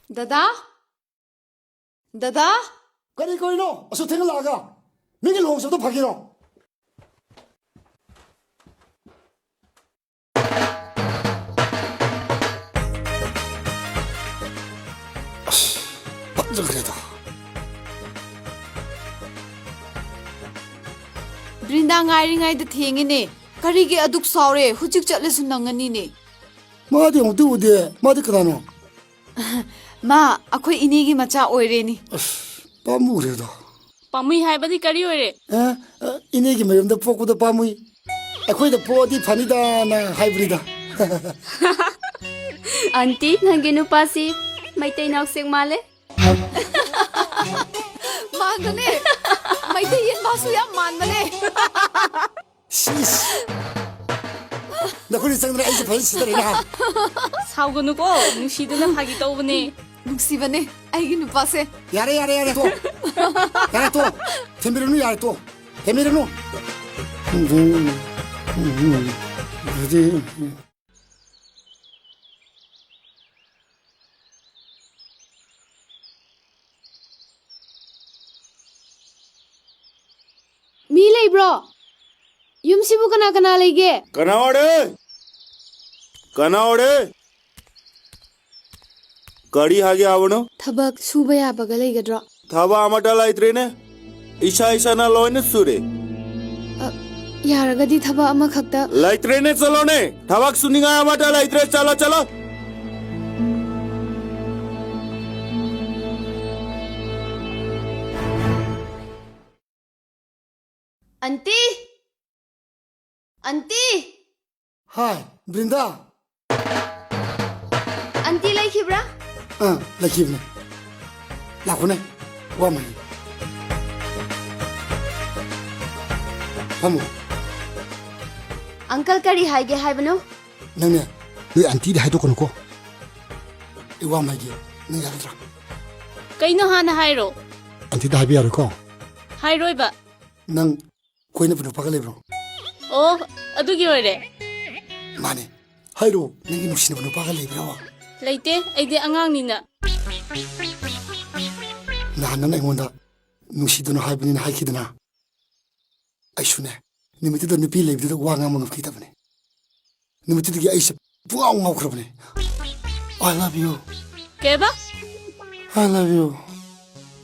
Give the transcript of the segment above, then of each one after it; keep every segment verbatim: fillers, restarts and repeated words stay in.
ꯗꯗꯥ? ꯗꯗꯥ? ꯀꯔꯤ ꯀꯧꯔꯤꯅꯣ? ꯑꯁꯨꯛ ꯊꯦꯡꯅ ꯂꯥꯛꯑꯒ? ꯃꯤꯒꯤ ꯂꯨꯍꯣꯡ ꯆꯠꯄꯗꯣ ꯐꯥꯒꯤꯔꯣ? ꯑꯁ, ꯐꯖꯈ꯭ꯔꯦꯗ꯫ ꯕ꯭ꯔꯤꯟꯗꯥ ꯉꯥꯏꯔꯤꯉꯩꯗ ꯊꯦꯡꯉꯤꯅꯦ꯫ ꯀꯔꯤꯒꯤ ꯑꯗꯨꯛ ꯁꯥꯎꯔꯦ? ꯍꯧꯖꯤꯛ ꯆꯠꯂꯁꯨ ꯅꯪꯉꯅꯤꯅꯦ꯫ ꯃꯥꯗꯤ ꯑꯃꯨꯛꯇ ꯎꯗꯦ꯫ ꯃꯥꯗꯤ ꯀꯅꯥꯅꯣ? ꯃꯥ ꯑꯩꯈꯣꯏ ꯏꯅꯦꯒꯤ ꯃꯆꯥ ꯑꯣꯏꯔꯦꯅꯤ꯫ ꯑꯁ, ꯄꯥꯝꯃꯨꯔꯦꯗ꯫ ꯄꯥꯝꯃꯨꯏ ꯍꯥꯏꯕꯗꯤ ꯀꯔꯤ ꯑꯣꯏꯔꯦ? ꯑ, ꯑ, ꯏꯅꯦꯒꯤ ꯃꯌꯨꯝꯗ ꯄꯣꯛꯄꯗ ꯄꯥꯝꯃꯨꯏ꯫ ꯑꯩꯈꯣꯏꯗ ꯄꯣꯛꯑꯗꯤ ꯐꯅꯤꯗꯥꯅ ꯍꯥꯏꯕꯅꯤꯗ꯫ ꯑꯟꯇꯤ, ꯅꯪꯒꯤ ꯅꯨꯄꯥꯁꯤ ꯃꯩꯇꯩ ꯅꯥꯎꯁꯦꯛ ꯃꯥꯜꯂꯦ꯫ ꯃꯥꯟꯕꯅꯦ꯫ ꯃꯩꯇꯩ ꯌꯦꯟ ꯃꯥꯁꯨ ꯌꯥꯝ ꯃꯥꯟꯕꯅꯦ꯫ ꯁꯤꯁ! ꯅꯈꯣꯏꯅ ꯆꯪꯗꯅ ꯑꯩꯁꯦ ꯐꯖꯅ ꯁꯤꯗꯔꯦꯅꯦ, ꯍꯥ? ꯁꯥꯎꯒꯅꯨꯀꯣ, ꯅꯨꯡꯁꯤꯗꯅ ꯐꯥꯒꯤ ꯇꯧꯕꯅꯦ꯫ ꯅꯨꯡꯁꯤꯕꯅꯦ ꯑꯩꯒꯤ ꯅꯨꯄꯥꯁꯦ꯫ ꯌꯥꯔꯦ, ꯌꯥꯔꯦ, ꯌꯥꯔꯦ, ꯇꯣ꯫ ꯌꯥꯔꯦ, ꯇꯣ꯫ ꯊꯦꯝꯕꯤꯔꯅꯨ, ꯌꯥꯔꯦ, ꯇꯣ꯫ ꯊꯦꯝꯕꯤꯔꯅꯨ꯫ ꯃꯤ ꯂꯩꯕ꯭ꯔꯣ? ꯌꯨꯝꯁꯤꯕꯨ ꯀꯅꯥ ꯀꯅꯥ ꯂꯩꯒꯦ? ꯀꯅꯥ ꯑꯣꯏꯔꯦ? ꯀꯅꯥ ꯑꯣꯏꯔꯦ? ꯀꯔꯤ ꯍꯥꯏꯒꯦ ꯍꯥꯏꯕꯅꯣ? ꯊꯕꯛ ꯁꯨꯕ ꯌꯥꯕꯒ ꯂꯩꯒꯗ꯭ꯔꯣ? ꯊꯕꯛ ꯑꯃꯠꯇ ꯂꯩꯇ꯭ꯔꯦꯅꯦ꯫ ꯏꯁꯥ ꯏꯁꯥꯅ ꯂꯣꯏꯅ ꯁꯨꯔꯦ꯫ ꯑ, ꯌꯥꯔꯒꯗꯤ ꯊꯕꯛ ꯑꯃꯈꯛꯇ꯫ ꯂꯩꯇ꯭ꯔꯦꯅꯦ, ꯆꯠꯂꯣꯅꯦ꯫ ꯊꯕꯛ ꯁꯨꯅꯤꯡꯉꯥꯏ ꯑꯃꯠꯇ ꯂꯩꯇ꯭ꯔꯦ꯫ ꯆꯠꯂꯣ, ꯆꯠꯂꯣ꯫ ꯑꯟꯇꯤ! ꯑꯟꯇꯤ! ꯍꯥꯏ, ꯕ꯭ꯔꯤꯟꯗꯥ꯫ ꯑꯟꯇꯤ ꯂꯩꯈꯤꯕ꯭ꯔꯥ? ꯑꯥ, ꯂꯩꯈꯤꯕꯅꯦ꯫ ꯂꯥꯛꯈꯣꯅꯦ, ꯋꯥꯃ ꯍꯥꯏꯒꯦ꯫ ꯐꯝꯃꯣ꯫ ꯑꯪꯀꯜ, ꯀꯔꯤ ꯍꯥꯏꯒꯦ ꯍꯥꯏꯕꯅꯣ? ꯅꯪꯅꯦ, ꯅꯣꯏ ꯑꯟꯇꯤꯗ ꯍꯥꯏꯗꯣꯛꯀꯅꯨꯀꯣ꯫ ꯑꯩ ꯋꯥꯃ ꯍꯥꯏꯒꯦ, ꯅꯪ ꯌꯥꯒꯗ꯭ꯔꯥ? ꯀꯩꯅꯣ ꯍꯥꯟꯅ ꯍꯥꯏꯔꯣ꯫ ꯑꯟꯇꯤꯗ ꯍꯥꯏꯕ ꯌꯥꯔꯣꯏꯀꯣ? ꯍꯥꯏꯔꯣꯏꯕ꯫ ꯅꯪ ꯀꯣꯏꯅꯕ ꯅꯨꯄꯥꯒ ꯂꯩꯕ꯭ꯔꯣ? ꯑꯣ, ꯑꯗꯨꯒꯤ ꯑꯣꯏꯔꯦ꯫ ꯃꯥꯅꯦ꯫ ꯍꯥꯏꯔꯣ, ꯅꯪꯒꯤ ꯅꯨꯡꯁꯤꯅꯕ ꯅꯨꯄꯥꯒ ꯂꯩꯕ꯭ꯔꯣ? ꯂꯩꯇꯦ, ꯑꯩꯗꯤ ꯑꯉꯥꯡꯅꯤꯅ꯫ ꯅꯍꯥꯟ ꯅꯪꯅ ꯑꯩꯉꯣꯟꯗ "ꯅꯨꯡꯁꯤꯗꯨꯅ ꯍꯥꯏꯕꯅꯤꯅ" ꯍꯥꯏꯈꯤꯗꯅ, ꯑꯩꯁꯨꯅꯦ, ꯅꯨꯃꯤꯠꯇꯨꯗ ꯅꯨꯄꯤ ꯂꯩꯕꯗꯨꯗ ꯋꯥ ꯉꯥꯡꯕ ꯉꯝꯈꯤꯗꯕꯅꯦ꯫ ꯅꯨꯃꯤꯠꯇꯨꯗꯒꯤ ꯑꯩꯁꯦ ꯄꯨꯡꯉꯥꯎ ꯉꯥꯎꯈ꯭ꯔꯕꯅꯦ꯫ "I love you꯫ ꯀꯩꯕ? I love you꯫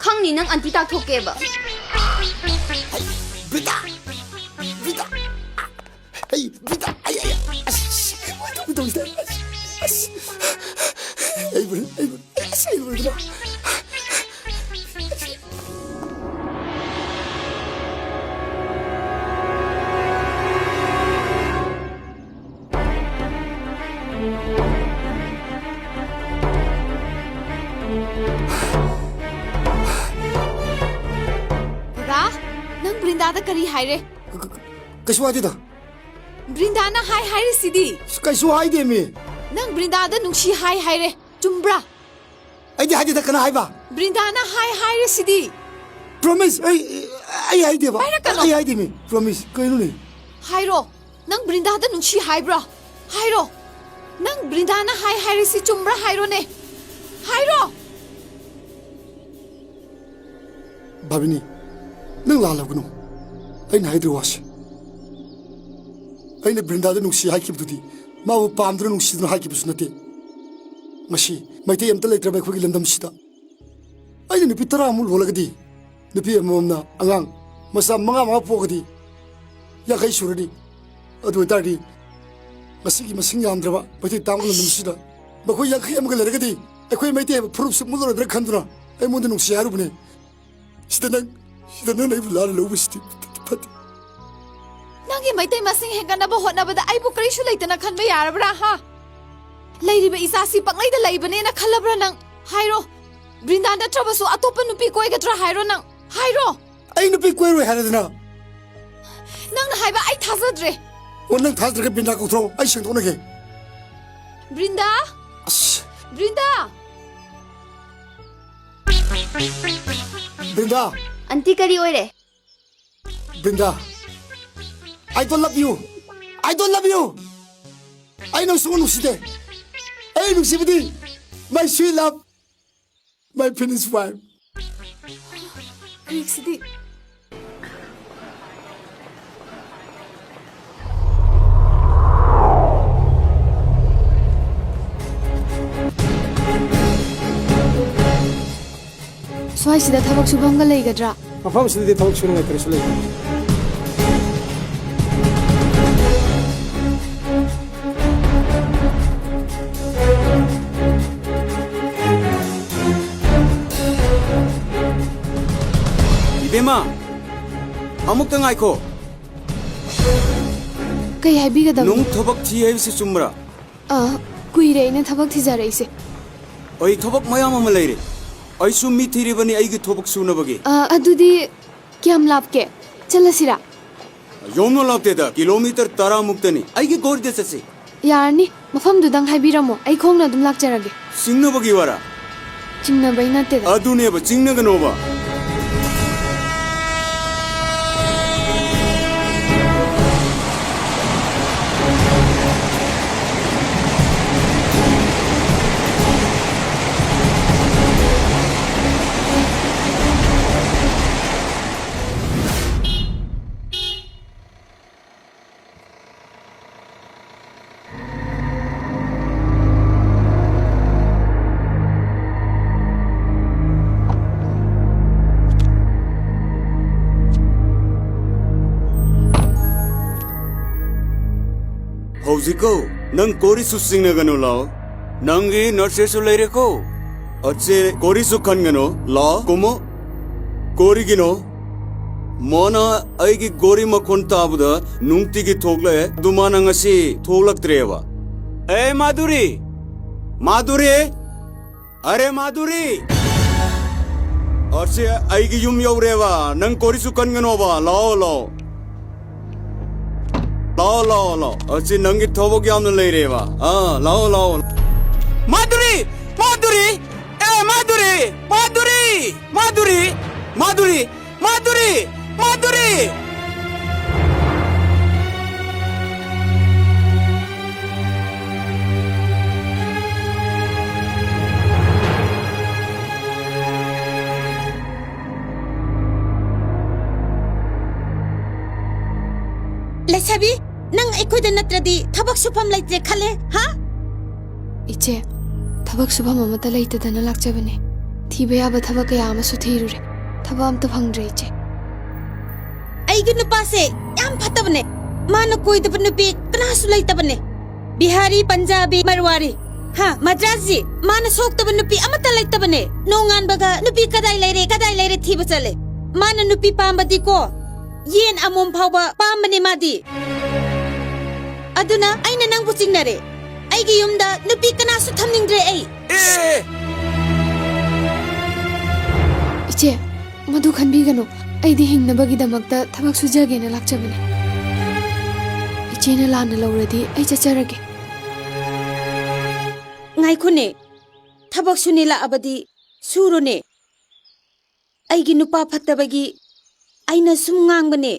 ꯈꯪꯅꯤ ꯅꯪ ꯑꯟꯇꯤ ꯇꯥꯛꯊꯣꯛꯀꯦꯕ꯫ ꯕ꯭ꯔꯤꯇꯥ! ꯕ꯭ꯔꯤꯇꯥ! ꯑꯩ, ꯕ꯭ꯔꯤꯇꯥ! ꯑꯩ, ꯑꯩ, ꯑꯁ! ꯀꯃꯥꯏꯅ ꯇꯧꯁꯤꯗ? ꯑꯁ! ꯑꯩ, ꯑꯩ, ꯑꯁ! ꯑꯩ, ꯕ꯭ꯔꯤꯇꯥ! ꯗꯥ, ꯅꯪ ꯕ꯭ꯔꯤꯟꯗꯥꯗ ꯀꯔꯤ ꯍꯥꯏꯔꯦ? ꯀꯩꯁꯨ ꯍꯥꯏꯗꯦꯗ꯫ ꯕ꯭ꯔꯤꯟꯗꯥꯅ ꯍꯥꯏ ꯍꯥꯏꯔꯤꯁꯤꯗꯤ꯫ ꯀꯩꯁꯨ ꯍꯥꯏꯗꯦꯃꯤ꯫ ꯅꯪ ꯕ꯭ꯔꯤꯟꯗꯥꯗ ꯅꯨꯡꯁꯤ ꯍꯥꯏ ꯍꯥꯏꯔꯦ, ꯆꯨꯝꯕ꯭ꯔꯥ? ꯑꯩꯗꯤ ꯍꯥꯏꯗꯦꯗ, ꯀꯅꯥ ꯍꯥꯏꯕ? ꯕ꯭ꯔꯤꯟꯗꯥꯅ ꯍꯥꯏ ꯍꯥꯏꯔꯤꯁꯤꯗꯤ꯫ ꯄ꯭ꯔꯣꯃꯤꯁ, ꯑꯩ, ꯑꯩ ꯍꯥꯏꯗꯦꯕ꯫ ꯄꯥꯏꯔꯛꯀꯅꯣ꯫ ꯑꯩ ꯍꯥꯏꯗꯦꯃꯤ꯫ ꯄ꯭ꯔꯣꯃꯤꯁ, ꯀꯩꯅꯣꯅꯦ? ꯍꯥꯏꯔꯣ, ꯅꯪ ꯕ꯭ꯔꯤꯟꯗꯥꯗ ꯅꯨꯡꯁꯤ ꯍꯥꯏꯕ꯭ꯔꯥ? ꯍꯥꯏꯔꯣ, ꯅꯪ ꯕ꯭ꯔꯤꯟꯗꯥꯅ ꯍꯥꯏ ꯍꯥꯏꯔꯤꯁꯤ ꯆꯨꯝꯕ꯭ꯔꯥ? ꯍꯥꯏꯔꯣꯅꯦ, ꯍꯥꯏꯔꯣ꯫ ꯚꯥꯕꯤꯅꯤ, ꯅꯪ ꯂꯥꯜꯂꯒꯅꯨ꯫ ꯑꯩꯅ ꯍꯥꯏꯗ꯭ꯔꯤ ꯋꯥꯁꯦ꯫ ꯑꯩꯅ ꯕ꯭ꯔꯤꯟꯗꯥꯗ ꯅꯨꯡꯁꯤ ꯍꯥꯏꯈꯤꯕꯗꯨꯗꯤ ꯃꯥꯕꯨ ꯄꯥꯝꯗꯨꯅ ꯅꯨꯡꯁꯤꯗꯨꯅ ꯍꯥꯏꯈꯤꯕꯁꯨ ꯅꯠꯇꯦ꯫ ꯉꯁꯤ ꯃꯩꯇꯩ ꯑꯝꯇ ꯂꯩꯇ꯭ꯔꯕ ꯑꯩꯈꯣꯏꯒꯤ ꯂꯝꯗꯝꯁꯤꯗ ꯑꯩꯅ ꯅꯨꯄꯤ ꯇꯔꯥꯃꯨꯛ ꯂꯣꯜꯂꯒꯗꯤ, ꯅꯨꯄꯤ ꯑꯃꯃꯝꯅ ꯑꯉꯥꯡ ꯃꯆꯥ ꯃꯉꯥ ꯃꯉꯥ ꯄꯣꯛꯑꯒꯗꯤ ꯌꯥꯡꯈꯩ ꯁꯨꯔꯅꯤ꯫ ꯑꯗꯨ ꯑꯣꯏꯇꯥꯔꯗꯤ ꯉꯁꯤꯒꯤ ꯃꯁꯤꯡ ꯌꯥꯝꯗ꯭ꯔꯕ ꯃꯩꯇꯩ ꯇꯥꯡꯕ ꯂꯝꯗꯝꯁꯤꯗ ꯃꯈꯣꯏ ꯌꯥꯡꯈꯩ ꯑꯃꯒ ꯂꯩꯔꯒꯗꯤ ꯑꯩꯈꯣꯏ ꯃꯩꯇꯩ ꯍꯥꯏꯕ ꯐꯨꯔꯨꯞꯁꯤ ꯃꯨꯠꯂꯔꯣꯏꯗ꯭ꯔꯥ ꯈꯟꯗꯨꯅ ꯑꯩꯉꯣꯟꯗ ꯅꯨꯡꯁꯤ ꯍꯥꯏꯔꯨꯕꯅꯦ꯫ ꯁꯤꯗ ꯅꯪ, ꯁꯤꯗ ꯅꯪꯅ ꯑꯩꯕꯨ ꯂꯥꯟꯅ ꯂꯧꯕꯁꯤꯗꯤ ꯐꯠꯇꯦ꯫ ꯅꯪꯒꯤ ꯃꯩꯇꯩ ꯃꯁꯤꯡ ꯍꯦꯟꯒꯠꯅꯕ ꯍꯣꯠꯅꯕꯗ ꯑꯩꯕꯨ ꯀꯔꯤꯁꯨ ꯂꯩꯇꯅ ꯈꯟꯕ ꯌꯥꯔꯕ꯭ꯔꯥ, ꯍꯥ? ꯂꯩꯔꯤꯕ ꯏꯆꯥꯁꯤ ꯄꯪꯂꯩꯗ ꯂꯩꯕꯅꯦꯅ ꯈꯜꯂꯕ꯭ꯔꯥ ꯅꯪ? ꯍꯥꯏꯔꯣ, ꯕ꯭ꯔꯤꯟꯗꯥ ꯅꯠꯇ꯭ꯔꯕꯁꯨ ꯑꯇꯣꯞꯄ ꯅꯨꯄꯤ ꯀꯣꯏꯒꯗ꯭ꯔꯥ ꯍꯥꯏꯔꯣ ꯅꯪ? ꯍꯥꯏꯔꯣ! ꯑꯩ ꯅꯨꯄꯤ ꯀꯣꯏꯔꯣꯏ ꯍꯥꯏꯔꯗꯅ? ꯅꯪꯅ ꯍꯥꯏꯕ ꯑꯩ ꯊꯥꯖꯗ꯭ꯔꯦ꯫ ꯑꯣ, ꯅꯪ ꯊꯥꯖꯗ꯭ꯔꯒ ꯕ꯭ꯔꯤꯟꯗꯥ ꯀꯧꯊꯣꯔꯛꯑꯣ, ꯑꯩ ꯁꯦꯡꯗꯣꯛꯅꯒꯦ꯫ ꯕ꯭ꯔꯤꯟꯗꯥ! ꯑꯁ! ꯕ꯭ꯔꯤꯟꯗꯥ! ꯕ꯭ꯔꯤꯟꯗꯥ! ꯑꯟꯇꯤ, ꯀꯔꯤ ꯑꯣꯏꯔꯦ? ꯕ꯭ꯔꯤꯟꯗꯥ! I don't love you! I don't love you! ꯑꯩ ꯅꯪ ꯁꯨꯡꯅꯨꯡ ꯅꯨꯡꯁꯤꯗꯦ꯫ ꯑꯩ ꯅꯨꯡꯁꯤꯕꯗꯤ my sweet love, my Finnish wife꯫ ꯍꯧꯖꯤꯛꯁꯤꯗꯤ꯫ ꯁ꯭ꯋꯥꯏꯁꯤꯗ ꯊꯕꯛ ꯁꯨꯐꯝꯒ ꯂꯩꯒꯗ꯭ꯔꯥ? ꯃꯐꯝꯁꯤꯗꯗꯤ ꯊꯕꯛ ꯁꯨꯅꯤꯡꯉꯥꯏ ꯀꯔꯤꯁꯨ ꯂꯩꯇꯦ꯫ ꯏꯕꯦꯝꯃ, ꯑꯃꯨꯛꯇ ꯉꯥꯏꯈꯣ꯫ ꯀꯩ ꯍꯥꯏꯕꯤꯒꯗꯕꯅꯣ? ꯅꯪ ꯊꯕꯛ ꯊꯤ ꯍꯥꯏꯕꯁꯤ ꯆꯨꯝꯕ꯭ꯔꯥ? ꯑ, ꯀꯨꯏꯔꯦ ꯑꯩꯅ ꯊꯕꯛ ꯊꯤꯖꯔꯛꯏꯁꯦ꯫ ꯑꯩ ꯊꯕꯛ ꯃꯌꯥꯝ ꯑꯃ ꯂꯩꯔꯦ꯫ ꯑꯩꯁꯨ ꯃꯤ ꯊꯤꯔꯤꯕꯅꯤ ꯑꯩꯒꯤ ꯊꯕꯛ ꯁꯨꯅꯕꯒꯤ꯫ ꯑ, ꯑꯗꯨꯗꯤ ꯀꯌꯥꯝ ꯂꯥꯞꯀꯦ? ꯆꯠꯂꯁꯤꯔꯥ? ꯌꯥꯝꯅ ꯂꯥꯞꯇꯦꯗ, ꯀꯤꯂꯣꯃꯤꯇꯔ ꯇꯔꯥ ꯃꯨꯛꯇꯅꯤ꯫ ꯑꯩꯒꯤ ꯒꯥꯔꯤꯗ ꯆꯠꯁꯤ꯫ ꯌꯥꯔꯅꯤ, ꯃꯐꯝꯗꯨꯗꯪ ꯍꯥꯏꯕꯤꯔꯝꯃꯣ, ꯑꯩ ꯈꯣꯡꯅ ꯑꯗꯨꯝ ꯂꯥꯛꯆꯔꯒꯦ꯫ ꯆꯤꯡꯅꯕꯒꯤ ꯋꯥꯔꯥ? ꯆꯤꯡꯅꯕꯩ ꯅꯠꯇꯦꯗ꯫ ꯑꯗꯨꯅꯦꯕ, ꯆꯤꯡꯅꯒꯅꯣꯕ꯫ ꯍꯧꯖꯤꯛꯀꯣ, ꯅꯪ ꯀꯣꯔꯤꯁꯨ ꯆꯤꯡꯅꯒꯅꯨ, ꯂꯥꯛꯑꯣ꯫ ꯅꯪꯒꯤ ꯅꯔꯁꯦꯁꯁꯨ ꯂꯩꯔꯦꯀꯣ꯫ ꯑꯠꯁꯦ, ꯀꯣꯔꯤꯁꯨ ꯈꯟꯒꯅꯨ, ꯂꯥꯛꯑꯣ, ꯀꯨꯝꯃꯣ꯫ ꯀꯣꯔꯤꯒꯤꯅꯣ? ꯃꯥꯅ ꯑꯩꯒꯤ ꯒꯣꯔꯤ ꯃꯈꯣꯟ ꯇꯥꯕꯗ ꯅꯨꯡꯇꯤꯒꯤ ꯊꯣꯛꯂꯛꯑꯦ, ꯑꯗꯨ ꯃꯥꯅ ꯉꯁꯤ ꯊꯣꯛꯂꯛꯇ꯭ꯔꯦꯕ꯫ ꯑꯦ ꯃꯥꯙꯨꯔꯤ! ꯃꯥꯙꯨꯔꯤ! ꯑꯔꯦ ꯃꯥꯙꯨꯔꯤ! ꯑꯁꯤ ꯑꯩꯒꯤ ꯌꯨꯝ ꯌꯧꯔꯦꯕ, ꯅꯪ ꯀꯣꯔꯤꯁꯨ ꯀꯟꯒꯅꯣꯕ, ꯂꯥꯛꯑꯣ, ꯂꯥꯛꯑꯣ꯫ ꯂꯥꯛꯑꯣ, ꯂꯥꯛꯑꯣ, ꯂꯥꯛꯑꯣ꯫ ꯑꯁꯤ ꯅꯪꯒꯤ ꯊꯕꯛ ꯌꯥꯝꯅ ꯂꯩꯔꯦꯕ꯫ ꯑꯥ, ꯂꯥꯛꯑꯣ, ꯂꯥꯛꯑꯣ꯫ ꯃꯥꯙꯨꯔꯤ! ꯃꯥꯙꯨꯔꯤ! ꯑꯦ ꯃꯥꯙꯨꯔꯤ! ꯃꯥꯙꯨꯔꯤ! ꯃꯥꯙꯨꯔꯤ! ꯃꯥꯙꯨꯔꯤ! ꯃꯥꯙꯨꯔꯤ! ꯃꯥꯙꯨꯔꯤ! ꯑꯕꯤ, ꯅꯪ ꯑꯩꯈꯣꯏꯗ ꯅꯠꯇ꯭ꯔꯗꯤ ꯊꯕꯛ ꯁꯨꯐꯝ ꯂꯩꯇ꯭ꯔꯦ ꯈꯜꯂꯦ, ꯍꯥ? ꯏꯆꯦ, ꯊꯕꯛ ꯁꯨꯐꯝ ꯑꯃꯠꯇ ꯂꯩꯇꯗꯅ ꯂꯥꯛꯆꯕꯅꯦ꯫ ꯊꯤꯕ ꯌꯥꯕ ꯊꯕꯛ ꯀꯌꯥ ꯑꯃꯁꯨ ꯊꯤꯔꯨꯔꯦ꯫ ꯊꯕꯛ ꯑꯝꯇ ꯐꯪꯗ꯭ꯔꯦ, ꯏꯆꯦ꯫ ꯑꯩꯒꯤ ꯅꯨꯄꯥꯁꯦ ꯌꯥꯝ ꯐꯠꯇꯕꯅꯦ꯫ ꯃꯥꯅ ꯀꯣꯏꯗꯕ ꯅꯨꯄꯤ ꯀꯅꯥꯁꯨ ꯂꯩꯇꯕꯅꯦ꯫ ꯕꯤꯍꯥꯔꯤ, ꯄꯟꯖꯥꯕꯤ, ꯃꯔꯋꯥꯔꯤ, ꯍꯥ, ꯃꯗ꯭ꯔꯥꯁꯤ, ꯃꯥꯅ ꯁꯣꯛꯇꯕ ꯅꯨꯄꯤ ꯑꯃꯠꯇ ꯂꯩꯇꯕꯅꯦ꯫ ꯅꯣꯡꯉꯥꯟꯕꯒ ꯅꯨꯄꯤ ꯀꯗꯥꯏ ꯂꯩꯔꯦ, ꯀꯗꯥꯏ ꯂꯩꯔꯦ ꯊꯤꯕ ꯆꯠꯂꯦ꯫ ꯃꯥꯅ ꯅꯨꯄꯤ ꯄꯥꯝꯕꯗꯤꯀꯣ, ꯌꯦꯟ ꯑꯃꯣꯝ ꯐꯥꯎꯕ ꯄꯥꯝꯕꯅꯦ ꯃꯥꯗꯤ꯫ ꯑꯗꯨꯅ ꯑꯩꯅ ꯅꯪꯕꯨ ꯆꯤꯡꯅꯔꯦ꯫ ꯑꯩꯒꯤ ꯌꯨꯝꯗ ꯅꯨꯄꯤ ꯀꯅꯥꯁꯨ ꯊꯝꯅꯤꯡꯗ꯭ꯔꯦ ꯑꯩ꯫ ꯑꯦ! ꯏꯆꯦ, ꯃꯗꯨ ꯈꯟꯕꯤꯒꯅꯨ꯫ ꯑꯩꯗꯤ ꯍꯤꯡꯅꯕꯒꯤꯗꯃꯛꯇ ꯊꯕꯛ ꯁꯨꯖꯒꯦꯅ ꯂꯥꯛꯆꯕꯅꯦ꯫ ꯏꯆꯦꯅ ꯂꯥꯟꯅ ꯂꯧꯔꯗꯤ ꯑꯩ ꯆꯠꯆꯔꯒꯦ꯫ ꯉꯥꯏꯈꯣꯅꯦ, ꯊꯕꯛ ꯁꯨꯅꯤ ꯂꯥꯛꯑꯕꯗꯤ ꯁꯨꯔꯣꯅꯦ꯫ ꯑꯩꯒꯤ ꯅꯨꯄꯥ ꯐꯠꯇꯕꯒꯤ ꯑꯩꯅ ꯁꯨꯝ ꯉꯥꯡꯕꯅꯦ꯫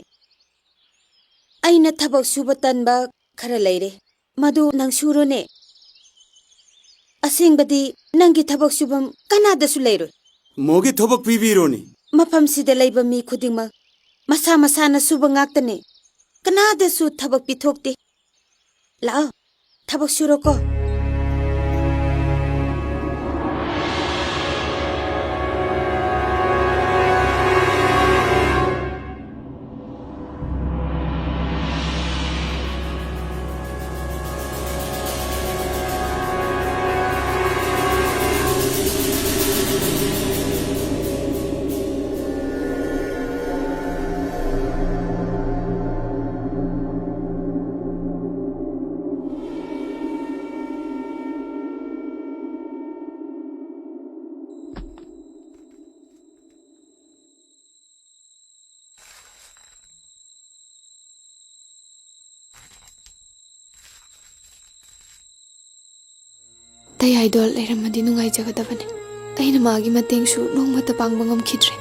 ꯑꯩꯅ ꯊꯕꯛ ꯁꯨꯕ ꯇꯟꯕ ꯈꯔ ꯂꯩꯔꯦ, ꯃꯗꯨ ꯅꯪ ꯁꯨꯔꯣꯅꯦ꯫ ꯑꯁꯦꯡꯕꯗꯤ ꯅꯪꯒꯤ ꯊꯕꯛ ꯁꯨꯐꯝ ꯀꯅꯥꯗꯁꯨ ꯂꯩꯔꯣꯏ꯫ ꯃꯣꯒꯤ ꯊꯕꯛ ꯄꯤꯕꯤꯔꯣꯅꯦ꯫ ꯃꯐꯝꯁꯤꯗ ꯂꯩꯕ ꯃꯤ ꯈꯨꯗꯤꯡꯃꯛ ꯃꯁꯥ ꯃꯁꯥꯅ ꯁꯨꯕ ꯉꯥꯛꯇꯅꯦ꯫ ꯀꯅꯥꯗꯁꯨ ꯊꯕꯛ ꯄꯤꯊꯣꯛꯇꯦ꯫ ꯂꯥꯛꯑꯣ, ꯊꯕꯛ ꯁꯨꯔꯣꯀꯣ꯫ ꯇꯌꯥꯏꯗꯣ ꯂꯩꯔꯝꯃꯗꯤ ꯅꯨꯡꯉꯥꯏꯖꯒꯗꯕꯅꯤ꯫ ꯑꯩꯅ ꯃꯥꯒꯤ ꯃꯇꯦꯡꯁꯨ ꯅꯣꯡꯃꯇ ꯄꯥꯡꯕ ꯉꯝꯈꯤꯗ꯭ꯔꯦ꯫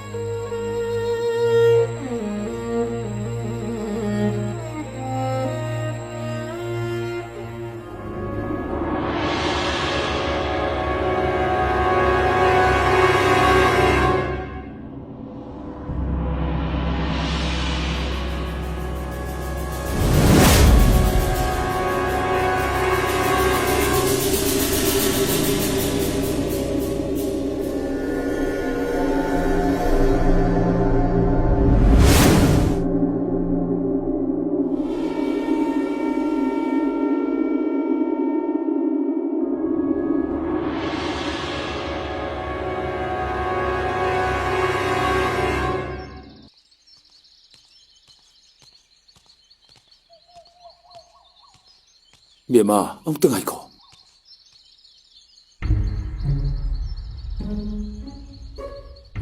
ꯕꯦꯝꯃ, ꯑꯃꯨꯛꯇ ꯉꯥꯏꯈꯣ꯫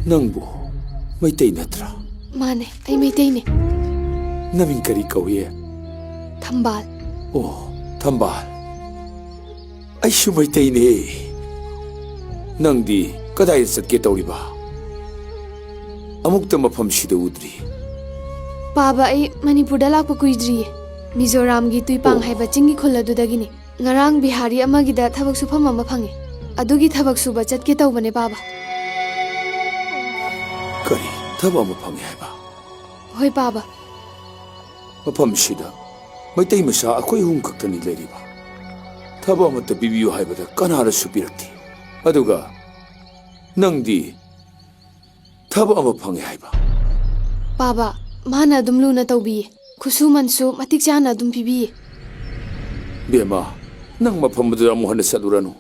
ꯅꯪꯕꯨ ꯃꯩꯇꯩ ꯅꯠꯇ꯭ꯔꯥ? ꯃꯥꯅꯦ, ꯑꯩ ꯃꯩꯇꯩꯅꯦ꯫ ꯅꯃꯤꯡ ꯀꯔꯤ ꯀꯧꯏ? ꯊꯝꯕꯥꯜ꯫ ꯑꯣ, ꯊꯝꯕꯥꯜ꯫ ꯑꯩꯁꯨ ꯃꯩꯇꯩꯅꯦ꯫ ꯅꯪꯗꯤ ꯀꯗꯥꯏꯗ ꯆꯠꯀꯦ ꯇꯧꯔꯤꯕ? ꯑꯃꯨꯛꯇ ꯃꯐꯝꯁꯤꯗ ꯎꯗ꯭ꯔꯤ꯫ ꯄꯥꯕ, ꯑꯩ ꯃꯅꯤꯄꯨꯔꯗ ꯂꯥꯛꯄ ꯀꯨꯏꯗ꯭ꯔꯤꯌꯦ꯫ ꯃꯤꯖꯣꯔꯥꯝꯒꯤ ꯇꯨꯏꯄꯥꯡ ꯑꯣ꯫ ꯍꯥꯏꯕ ꯆꯤꯡꯒꯤ ꯈꯨꯜ ꯑꯗꯨꯗꯒꯤꯅꯤ꯫ ꯉꯔꯥꯡ ꯕꯤꯍꯥꯔꯤ ꯑꯃꯒꯤꯗ ꯊꯕꯛ ꯁꯨꯐꯝ ꯑꯃ ꯐꯪꯉꯤ꯫ ꯑꯗꯨꯒꯤ ꯊꯕꯛ ꯁꯨꯕ ꯆꯠꯀꯦ ꯇꯧꯕꯅꯦ, ꯄꯥꯕ꯫ ꯀꯔꯤ? ꯊꯕꯛ ꯑꯃ ꯐꯪꯉꯦ ꯍꯥꯏꯕ? ꯍꯣꯏ, ꯄꯥꯕ꯫ ꯃꯐꯝꯁꯤꯗ ꯃꯩꯇꯩ ꯃꯆꯥ ꯑꯩꯈꯣꯏ ꯑꯍꯨꯝ ꯈꯛꯇꯅꯤ ꯂꯩꯔꯤꯕ꯫ ꯊꯕꯛ ꯑꯃꯠꯇ ꯄꯤꯕꯤꯌꯨ ꯍꯥꯏꯕꯗ ꯀꯅꯥꯅꯁꯨ ꯄꯤꯔꯛꯇꯦ꯫ ꯑꯗꯨꯒ ꯅꯪꯗꯤ ꯊꯕꯛ ꯑꯃ ꯐꯪꯉꯦ ꯍꯥꯏꯕ꯫ ꯄꯥꯕ, ꯃꯥꯅ ꯑꯗꯨꯝ ꯂꯨꯅ ꯇꯧꯕꯤꯌꯦ꯫ ꯈꯨꯠꯁꯨꯃꯟꯁꯨ ꯃꯇꯤꯛ ꯆꯥꯅ ꯑꯗꯨꯝ ꯄꯤꯕꯤꯌꯦ꯫ ꯕꯦꯝꯃ, ꯅꯪ ꯃꯐꯝ ꯑꯗꯨꯗ ꯑꯃꯨꯛ ꯍꯟꯅ ꯆꯠꯂꯨꯔꯅꯨ꯫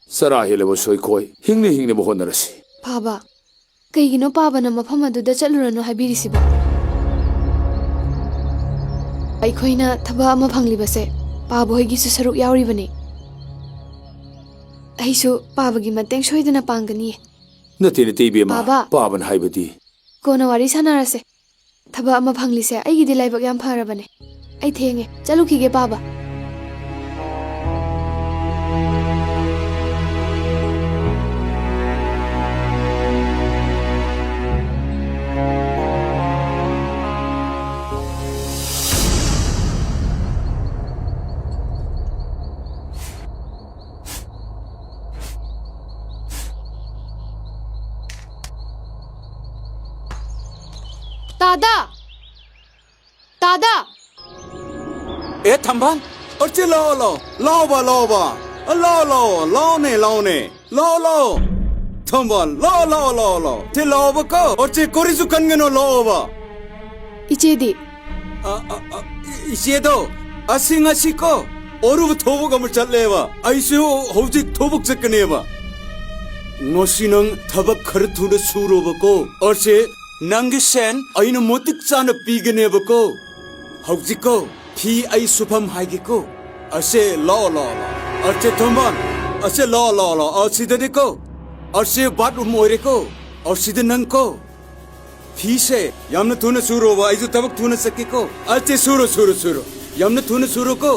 ꯆꯔꯥ ꯍꯦꯜꯂꯕꯁꯨ ꯑꯩꯈꯣꯏ ꯍꯤꯡꯅ ꯍꯤꯡꯅꯕ ꯍꯣꯠꯅꯔꯁꯤ꯫ ꯄꯥꯕ, ꯀꯩꯒꯤꯅꯣ ꯄꯥꯕꯅ ꯃꯐꯝ ꯑꯗꯨꯗ ꯆꯠꯂꯨꯔꯅꯨ ꯍꯥꯏꯕꯤꯔꯤꯁꯤꯕꯣ? ꯑꯩꯈꯣꯏꯅ ꯊꯕꯛ ꯑꯃ ꯐꯪꯂꯤꯕꯁꯦ ꯄꯥꯕ ꯍꯣꯏꯒꯤꯁꯨ ꯁꯔꯨꯛ ꯌꯥꯎꯔꯤꯕꯅꯤ꯫ ꯑꯩꯁꯨ ꯄꯥꯕꯒꯤ ꯃꯇꯦꯡ ꯁꯣꯏꯗꯅ ꯄꯥꯡꯒꯅꯤꯌꯦ꯫ ꯅꯠꯇꯦ, ꯅꯠꯇꯦ, ꯏꯕꯦꯝꯃ꯫ ꯄꯥꯕ꯫ ꯄꯥꯕꯅ ꯍꯥꯏꯕꯗꯤ? ꯀꯣꯟꯅ ꯋꯥꯔꯤ ꯁꯥꯟꯅꯔꯁꯦ꯫ ꯊꯕꯛ ꯑꯃ ꯐꯪꯂꯤꯁꯦ ꯑꯩꯒꯤꯗꯤ ꯂꯥꯏꯕꯛ ꯌꯥꯝ ꯐꯔꯕꯅꯦ꯫ ꯑꯩ ꯊꯦꯡꯉꯦ, ꯆꯠꯂꯨꯈꯤꯒꯦ, ꯄꯥꯕ꯫ ꯇꯥꯗ! ꯇꯥꯗ! ꯑꯦ ꯊꯝꯕꯥꯜ, ꯑꯣꯆꯦ ꯂꯥꯛꯑꯣ, ꯂꯥꯛꯑꯣ, ꯂꯥꯛꯑꯣꯕ, ꯂꯥꯛꯑꯣꯕ, ꯂꯥꯛꯑꯣ, ꯂꯥꯛꯑꯣ, ꯂꯥꯛꯑꯣꯅꯦ, ꯂꯥꯛꯑꯣꯅꯦ, ꯂꯥꯛꯑꯣ, ꯂꯥꯛꯑꯣ, ꯊꯝꯕꯥꯜ, ꯂꯥꯛꯑꯣ, ꯂꯥꯛꯑꯣ, ꯂꯥꯛꯑꯣ, ꯂꯥꯛꯑꯣ, ꯊꯦ ꯂꯥꯛꯑꯣꯕ ꯀꯣ, ꯑꯣꯆꯦ ꯀꯣꯔꯤꯁꯨ ꯀꯟꯒꯅꯣ, ꯂꯥꯛꯑꯣꯕ꯫ ꯏꯆꯦꯗꯤ? ꯑ, ꯑ, ꯑ, ꯏꯆꯦꯗꯣ, ꯑꯁꯤ ꯉꯁꯤ ꯀꯣ, ꯑꯔꯨꯕ ꯊꯕꯛ ꯑꯃ ꯆꯠꯂꯦꯕ, ꯑꯩꯁꯨ ꯍꯧꯖꯤꯛ ꯊꯕꯛ ꯆꯠꯀꯅꯦꯕ꯫ ꯉꯁꯤ ꯅꯪ ꯊꯕꯛ ꯈꯔ ꯊꯨꯅ ꯁꯨꯔꯣꯕꯀꯣ, ꯑꯣꯆꯦ ꯅꯪꯒꯤ ꯁꯦꯟ ꯑꯩꯅ ꯃꯇꯤꯛ ꯆꯥꯅ ꯄꯤꯒꯅꯦꯕꯀꯣ꯫ ꯍꯧꯖꯤꯛꯀꯣ ꯐꯤ ꯑꯩ ꯁꯨꯐꯝ ꯍꯥꯏꯒꯦꯀꯣ꯫ ꯑꯁꯦ, ꯂꯥꯛꯑꯣ, ꯂꯥꯛꯑꯣ, ꯂꯥꯛꯑꯣ꯫ ꯑꯁꯦ, ꯊꯣꯝꯕꯥꯟ꯫ ꯑꯁꯦ, ꯂꯥꯛꯑꯣ, ꯂꯥꯛꯑꯣ, ꯂꯥꯛꯑꯣ꯫ ꯑꯁꯤꯗꯅꯤꯀꯣ꯫ ꯑꯁꯦ, ꯕꯥꯠꯔꯨꯝ ꯑꯣꯏꯔꯦꯀꯣ꯫ ꯑꯁꯤꯗ ꯅꯪꯀꯣ꯫ ꯐꯤꯁꯦ ꯌꯥꯝꯅ ꯊꯨꯅ ꯁꯨꯔꯣꯕ, ꯑꯩꯁꯨ ꯊꯕꯛ ꯊꯨꯅ ꯆꯠꯀꯦꯀꯣ꯫ ꯑꯁꯦ, ꯁꯨꯔꯣ, ꯁꯨꯔꯣ, ꯁꯨꯔꯣ꯫ ꯌꯥꯝꯅ ꯊꯨꯅ ꯁꯨꯔꯣꯀꯣ꯫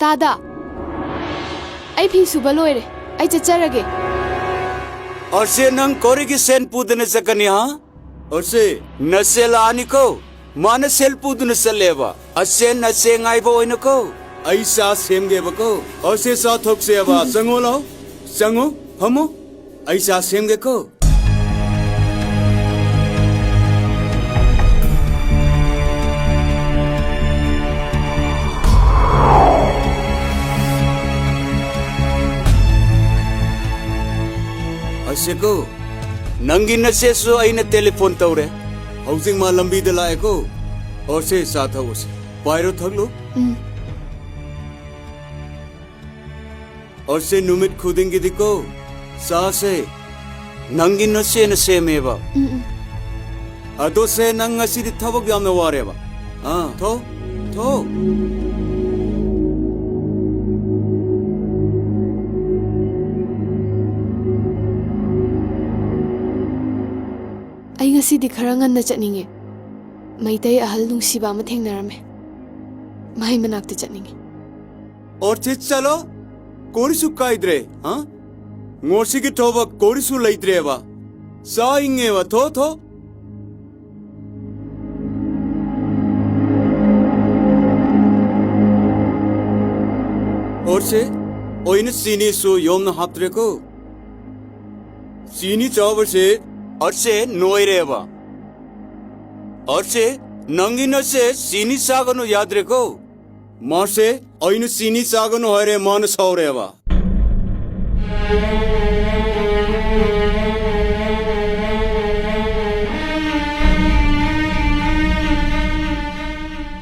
ꯇꯥꯗ, ꯑꯩ ꯐꯤ ꯁꯨꯕ ꯂꯣꯏꯔꯦ꯫ ꯑꯩ ꯆꯠꯆꯔꯒꯦ꯫ ꯑꯁꯦ, ꯅꯪ ꯀꯣꯔꯤꯒꯤ ꯁꯦꯟ ꯄꯨꯗꯅ ꯆꯠꯀꯅꯤ, ꯍꯥ? ꯑꯁꯦ, ꯅꯆꯦ ꯂꯥꯛꯑꯅꯤꯀꯣ꯫ ꯃꯥꯅ ꯁꯦꯜ ꯄꯨꯗꯨꯅ ꯆꯠꯂꯦꯕ꯫ ꯑꯁꯦ, ꯅꯆꯦ ꯉꯥꯏꯕ ꯑꯣꯏꯅꯀꯣ꯫ ꯑꯩ ꯆꯥ ꯁꯦꯝꯒꯦꯕꯀꯣ꯫ ꯑꯁꯦ, ꯆꯥ ꯊꯛꯁꯦꯕ꯫ ꯆꯪꯉꯣ ꯂꯥꯎ꯫ ꯆꯪꯉꯣ, ꯐꯝꯃꯣ꯫ ꯑꯩ ꯆꯥ ꯁꯦꯝꯒꯦꯀꯣ꯫ ꯑꯁꯦꯀꯣ, ꯅꯪꯒꯤ ꯅꯆꯦꯁꯨ ꯑꯩꯅ ꯇꯦꯂꯤꯐꯣꯟ ꯇꯧꯔꯦ꯫ ꯍꯧꯖꯤꯛ ꯃꯥ ꯂꯝꯕꯤꯗ ꯂꯥꯛꯑꯦꯀꯣ꯫ ꯑꯣꯁꯦ, ꯆꯥ ꯊꯛꯎꯁꯦ꯫ ꯄꯥꯏꯔꯣ, ꯊꯛꯂꯨ꯫ ꯎꯝ꯫ ꯑꯣꯁꯦ, ꯅꯨꯃꯤꯠ ꯈꯨꯗꯤꯡꯒꯤꯗꯤꯀꯣ, ꯆꯥꯁꯦ ꯅꯪꯒꯤ ꯅꯆꯦꯅ ꯁꯦꯝꯃꯦꯕ꯫ ꯎꯝ, ꯎꯝ꯫ ꯑꯗꯣ ꯁꯦ, ꯅꯪ ꯉꯁꯤꯗꯤ ꯊꯕꯛ ꯌꯥꯝꯅ ꯋꯥꯔꯦꯕ꯫ ꯑꯥ, ꯊꯣ, ꯊꯣ꯫ ꯑꯩ ꯉꯁꯤꯗꯤ ꯈꯔ ꯉꯟꯅ ꯆꯠꯅꯤꯡꯉꯦ꯫ ꯃꯩꯇꯩ ꯑꯍꯜ ꯅꯨꯡꯁꯤꯕ ꯑꯃ ꯊꯦꯡꯅꯔꯝꯃꯦ꯫ ꯃꯍꯩ ꯃꯅꯥꯛꯇ ꯆꯠꯅꯤꯡꯉꯤ꯫ ꯑꯣꯔꯆꯤꯠ ꯆꯠꯂꯣ꯫ ꯀꯣꯔꯤꯁꯨ ꯀꯥꯏꯗ꯭ꯔꯦ, ꯍꯥ? ꯉꯣꯔꯁꯤꯒꯤ ꯊꯕꯛ ꯀꯣꯔꯤꯁꯨ ꯂꯩꯇ꯭ꯔꯦꯕ꯫ ꯆꯥ ꯏꯪꯉꯦꯕ, ꯊꯣ, ꯊꯣ꯫ ꯑꯣꯔꯁꯦ, ꯑꯣꯏꯅ ꯆꯤꯅꯤꯁꯨ ꯌꯣꯝꯅ ꯍꯥꯞꯇ꯭ꯔꯦꯀꯣ꯫ ꯆꯤꯅꯤ ꯆꯥꯕꯁꯦ ꯑꯠꯁꯦ ꯅꯣꯏꯔꯦꯕ꯫ ꯑꯠꯁꯦ, ꯅꯪꯒꯤ ꯅꯠꯁꯦ ꯆꯤꯅꯤ ꯆꯥꯒꯅꯨ ꯌꯥꯗ꯭ꯔꯦꯀꯣ꯫ ꯃꯥꯁꯦ ꯑꯩꯅ ꯆꯤꯅꯤ ꯆꯥꯒꯅꯨ ꯍꯥꯏꯔꯦ, ꯃꯥꯅ ꯁꯥꯎꯔꯦꯕ꯫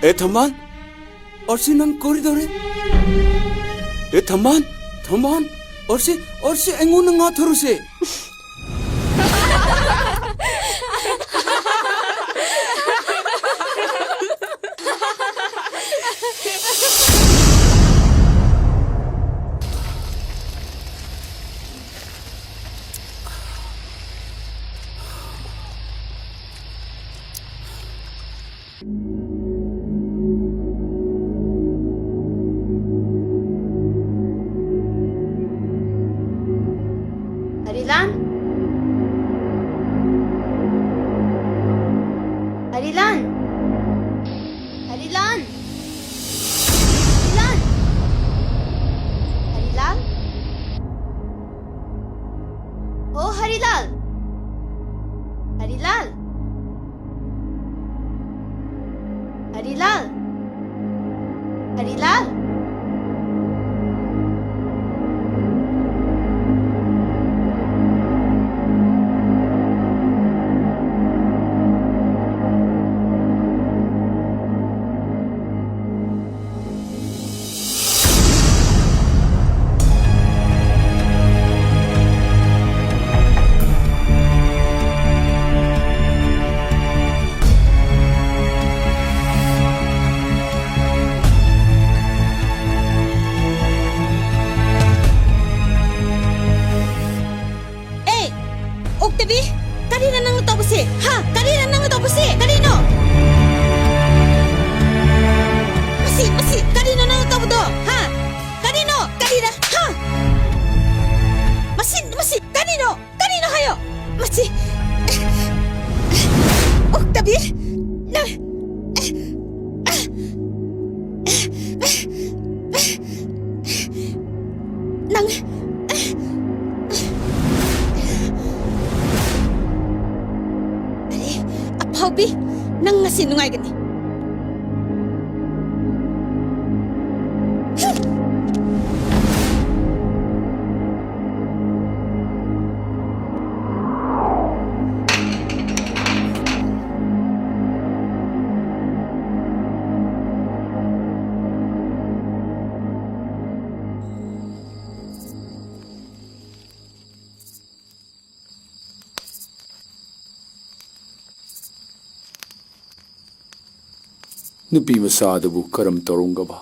ꯑꯦ ꯊꯝꯕꯥꯜ, ꯑꯣꯔꯁꯤ ꯅꯪ ꯀꯣꯔꯤꯗꯧꯔꯦ꯫ ꯑꯦ ꯊꯝꯕꯥꯜ, ꯊꯝꯕꯥꯜ, ꯑꯣꯔꯁꯤ, ꯑꯣꯔꯁꯤ ꯑꯩꯉꯣꯟꯗ ꯉꯥꯊꯣꯔꯨꯁꯦ꯫ हरिलाल, हरिलाल, हरिलाल, हरिलाल, हरिलाल, ओ हरिलाल, हरिलाल। हरिलाल, हरिलाल। ꯑꯦ, ꯑꯣꯛꯇꯕꯤ, ꯀꯔꯤꯅꯣ ꯅꯪꯅ ꯇꯧꯕꯁꯦ? ꯍꯥ? ꯀꯔꯤꯅꯣ ꯅꯪꯅ ꯇꯧꯕꯁꯦ? ꯀꯔꯤꯅꯣ? ꯃꯁꯤ ꯑꯔꯦ, ꯑꯐꯥꯎꯕꯤ, ꯅꯪ ꯉꯁꯤ ꯅꯨꯡꯉꯥꯏꯒꯅꯤ꯫ ꯅꯨꯄꯤ ꯃꯆꯥꯗꯨꯕꯨ ꯀꯔꯝ ꯇꯧꯔꯝꯒꯕ?